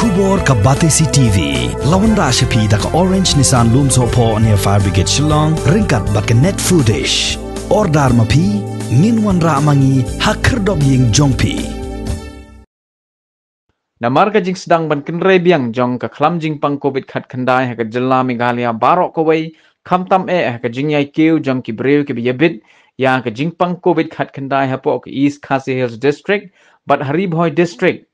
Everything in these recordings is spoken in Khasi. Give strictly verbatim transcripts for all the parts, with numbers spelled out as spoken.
Khubor ka Batesi T V. La wanrah sha phi da ka Orange Nissan Lumsohphoh near Fire Brigade Shillong, ryngkat bad ka Net Foodish. Order ma phi, ngin wanrah ma ngi ha khyrdop ïing jong phi. Namar ka jingsdang ban kynrei biang jong ka khlam jingpang covid khatkhyndai ha ka jylla Meghalaya baroh kawei, khamtam eh ha ka jingïaikiew jong ki briew kiba ïabit ïa ka jingpang covid khatkhyndai hapoh ka East Khasi Hills District bad ha Ri Bhoi District.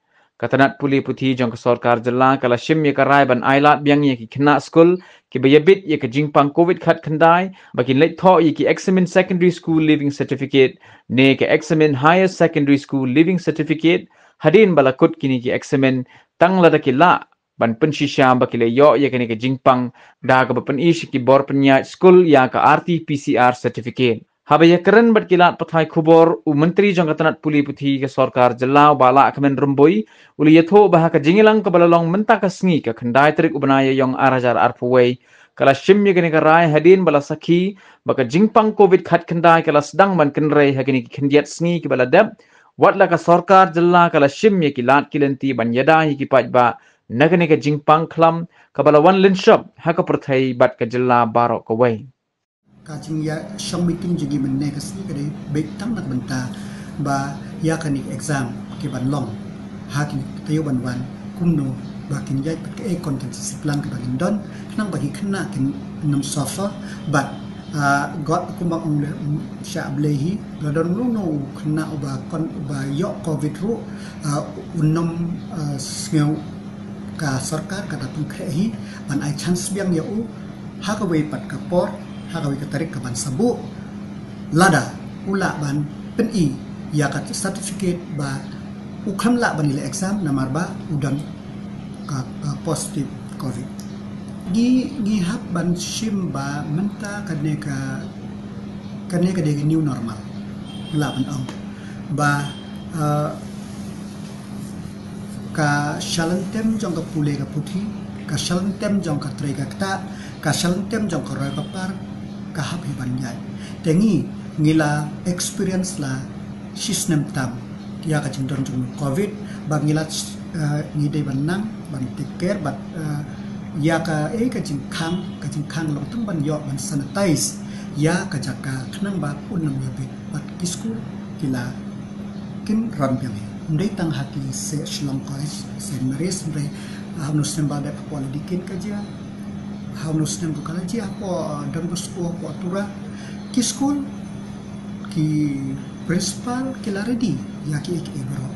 Ka tnat pule puthi jong ka sorkar jylla ka la shim ïa ka rai ban ailad biang ïa ki khynnah skul kiba ïabit ïa ka jingpang covid khatkhyndai ba kin leit thoh ïa ki eksamin Secondary School Leaving Certificate ne ka eksamin Higher Secondary School Leaving Certificate hadien ba la kut kine ki eksamin tang lada ki lah ban pynshisha ba ki la ïoh ïa kane ka jingpang da kaba pyni sha ki bor pynïaid skul ïa ka R T P C R certificate. Haba ïakren bad ki lad pathai khubor, u Myntri jong ka tnat pule puthi ka sorkar jylla u Bah Lahkmen Rymbui u la ïathuh ba ha ka jingïalang kaba la long mynta ka sngi ka khyndai tarik u bnai Ïaïong ar hajar arphew wei, ka la shim ïa kane ka rai hadien ba la sakhi ba ka jingpang covid khatkhyndai ka la sdang ban kynrei ha kine ki khyndiat sngi kiba la dep, wat la ka sorkar jylla ka la shim ïa ki lad ki lynti ban ïada ïa ki paidbah na kane ka jingpang khlam kaba la wan lynshop ha ka pyrthei bad ka jylla baroh kawei. Ka jingïashong meeting jong ngi mynne ka sngi ka dei beit tang na ka bynta ba ïa kane ka exam ki ban long ha kine ki taïew ban wan, kumno ba kin ïaid bad kaei ka contingency plan kaba ngin don khnang ba ki khynnah kin nym suffer bad, ah, God kumba ong leh, mm, shah Blei hi, la don uno uno u khynnah uba kon, uba ïoh covid ruh, ah, un nym, ah, sngew ka sorkar ka da pynkhreh hi ban ai chance biang ïa u ha kawei pat ka por, ha kawei ka tarik kaban sa buh, lada u lah ban pyni ïa ka certificate ba u khlem lah ban ïaleh exam namar ba u don ka, ka positive covid. Ngi, ngi hap ban shim ba mynta kane ka, kane ka dei ka new normal, lah ban ong ba, eh, ka shalynter jong ka pule ka puthi, ka shalynter jong ka trei ka ktah, ka shalynter jong ka roi ka par, ka hap hi ban ïaid. Te ngi, ngi la experience la shisnem tam ïa ka jingdon jong covid, ba ngi la, eh, ngi dei ban nang ban take care bad, eh, ïa kaei ka jingkhang, ka jingkhang long tang ban ïoh ban sanitize ïa ka jaka khnang ba un nym ïabit bad ki skul ki la kin ron biang hi. Ym dei tang ha ki se Shillong College, Saint Mary's, ym dei, ha uno u snem ba la dep hapoh Ladikin ka jia, ha uno u snem ruh ka la jia hapoh, eh, Don Bosco hapoh Tura. Ki skul, ki principal ki la ready ïa kiei kiei baroh.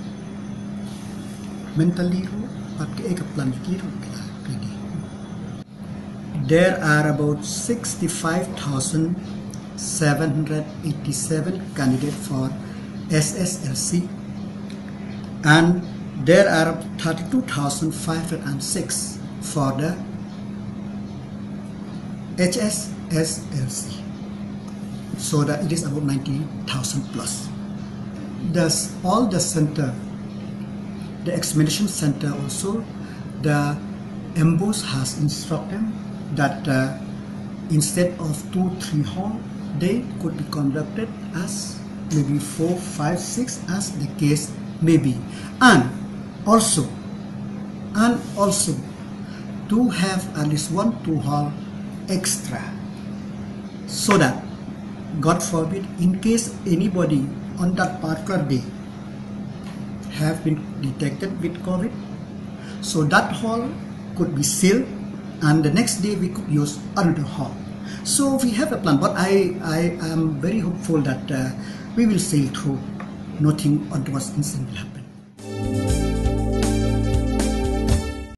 Mentally ruh bad kiei ka plan ki ruh ki la ready. There are about sixty-five thousand seven hundred eighty-seven candidates for S S L C, and there are thirty-two thousand five hundred six for the H S S L C. So that it is about ninety thousand plus. Thus, all the center, the examination center also, the M B O S has instructed them that, uh, instead of two, three hall, they could be conducted as maybe four, five, six, as the case may be. And also, and also to have at least one, two hall extra, so that, God forbid, in case anybody on that particular day have been detected with covid, so that hall could be sealed, and the next day we could use another hall. So we have a plan, but I, I am very hopeful that, uh, we will sail through, nothing untoward incident will happen.